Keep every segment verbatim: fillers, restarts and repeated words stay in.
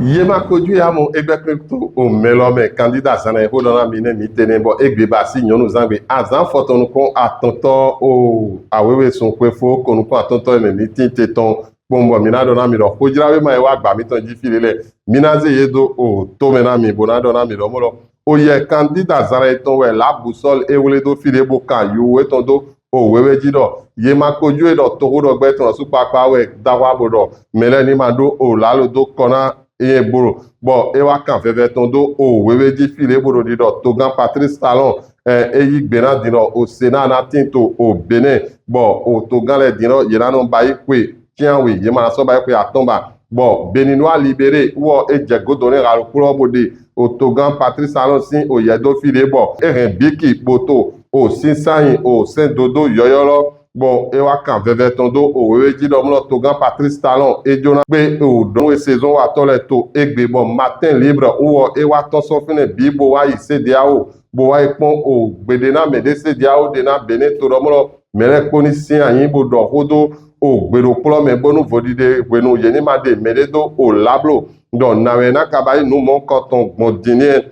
Ye ma kojú ya mɔ egbɛ kpɛn to o mɛ lɔ mɛ kandida zan na ye xó ɖɔ na mi nɛ mi te nɛ bɔ egbe ba si nyɔnu zangbe azan fɔtɔnukɔn atɔntɔ o awewe sun xwefo konukɔn atɔntɔ mɛ mi tin te tɔn kpɔn bɔ mi na ɖɔ na mi ɖɔ xojlawe ma ye wa gba mi tɔn ji fi lɛ mi na ze ye do o to mɛ na mi bo na ɖɔ na mi ɖɔ mɔ lɔ o yɛ kandida zan na ye tɔn wɛ la busɔl e wle do fi ɖe bo kan yu etɔn do o wewe ji ɖɔ ye ma kojú e ɖɔ toxo ɖɔ gbɛ tɔn su kpakpa wɛ dawa bo ɖɔ mɛ lɛ ni ma ɖo o lalo do kɔ na eye bolo bɔ e wa kan vɛvɛ tɔn do o wewe ji fi le bolo ɖi ɖɔ togan Patrice Talon ɛ e yi gbe na din ɖɔ o Sénat na tin to o Bénin bɔ o togan lɛ din ɖɔ ye na nɔ ba yi xwe tianwe ye ma na sɔ ba yi xwe atɔn ba bɔ Béninois Libéré wɔ e jɛ godo ne ɣalokplɔ bo ɖe o togan Patrice Talon sin o yɛ do fi le bɔ e hɛn biki bo to o sinsan yi o sɛn dodo yɔyɔ lɔ bɔ e wa kan vɛvɛ tɔn do o wewe ji ɖɔ mlɔ togan Patrice Talon e jona kpe o dɔnwe saison watɔ lɛ to egbe bɔ Matin Libre wɔ e wa tɔn sɔ finɛ bi bo wa yi CEDEAO bo wa yi kpɔn o gbeɖe na mɛ ɖe CEDEAO ɖe na Bénin to ɖɔ mlɔ mɛ lɛ kpo ni sin anyi bo ɖɔ xó do o gbeɖokplɔ mɛ bonu voɖiɖe hwenu ye ni ma ɖe mɛ ɖe do o lablo ɖɔ nawɛ na kaba yi nu mɔ kɔtɔn gbɔn din nɛ.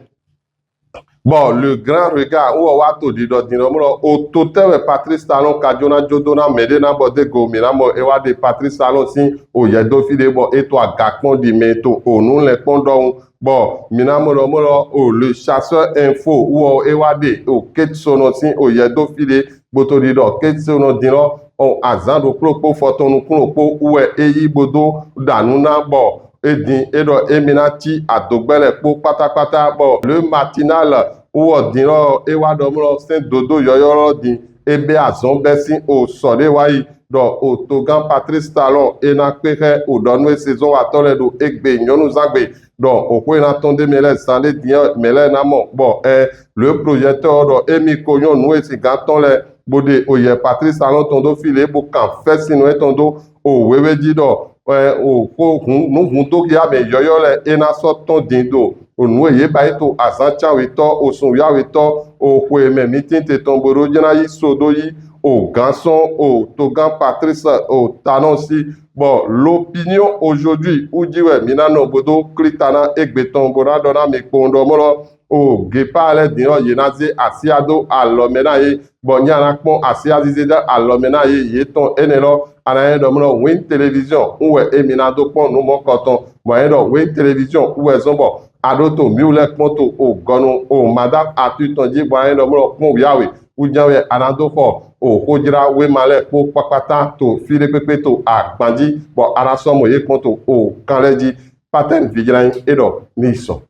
Bon, le grand regard wɔ wa to ɖiɖɔ din ɖɔ mlɔ o to tɛ wɛ Patrice Talon ka jona jodo na mɛ ɖe na bɔ de go mi na mɔ e wa ɖe Patrice Talon sin o yɛ do fi ɖe bɔ e to aga kpɔn ɖi mɛ to o nu lɛ kpɔn ɖɔhun bɔ mi na mɔ ɖɔ mlɔ o le chasseur info wɔ e wa ɖe o ketsonɔ sin o yɛ do fi ɖe gboto ɖi ɖɔ ketsonɔ din lɔ o azan ɖokpo kpo fɔtɔn nukun ɖokpo wɛ e yi bo do ɖa nu na bɔ e din e ɖɔ emi na ci adogbɛ lɛ kpo kpatakpata bɔ le matinal wɔ din lɔ e wa ɖɔ mlɔ sɛn dodo yɔyɔ lɔ din e bɛ azɔn bɛ sin o sɔ ɖe wa yi ɖɔ o togan Patrice Talon e na kpe xɛ o ɖɔ nu e saison watɔ lɛ ɖo egbe nyɔnu zangbe ɖɔ o xwe na tɔn ɖe mɛ lɛ zan ɖe din mɛ lɛ na mɔ bɔ ɛ le projecteur ɖɔ emi ko nyɔnu e si gan tɔn lɛ bo ɖe o yɛ Patrice Talon tɔn do fi le bo kan fɛsinu etɔn do o wewe ji ɖɔ ɛ o xo hun nu hun do ya mɛ yɔyɔ lɛ e na sɔ tɔn din do o nu e ye ba yi to azan can wetɔ o sun ya wetɔ o xwe mɛ mi tin te tɔn bo ɖo jɛ na yi so do yi o gan sɔn o togan Patrice o Talon si bɔ l'opinion aujourd'hui uji wɛ mi na nɔ bo do klita na egbe tɔn bo na ɖɔ na mi kpɔn ɖɔ mɔ lɔ o gepa lɛ din lɔ ye na ze asia do alɔ mɛ na ye bɔ nya na kpɔn asia zize do alɔ mɛ na ye ye tɔn enɛ lɔ ana yɛ ɖɔ mlɔ Win Télévision wɛ emi na do kpɔn nu mɔ kɔtɔn bɔ yɛ ɖɔ Win Télévision wɛ zɔn bɔ a ɖo to miwu lɛ kpɔn to o gɔnu o madame Arthur tɔn ji bɔ a yɛ ɖɔ mlɔ kpɔn wiawe ujan wɛ ana do xɔ o xojla wema lɛ kpo kpakpata to fi ɖe kpekpe to agban ji bɔ ana sɔ mɔ ye kpɔn to o kan lɛ ji Patɛn Vijlan e ɖɔ ni sɔn.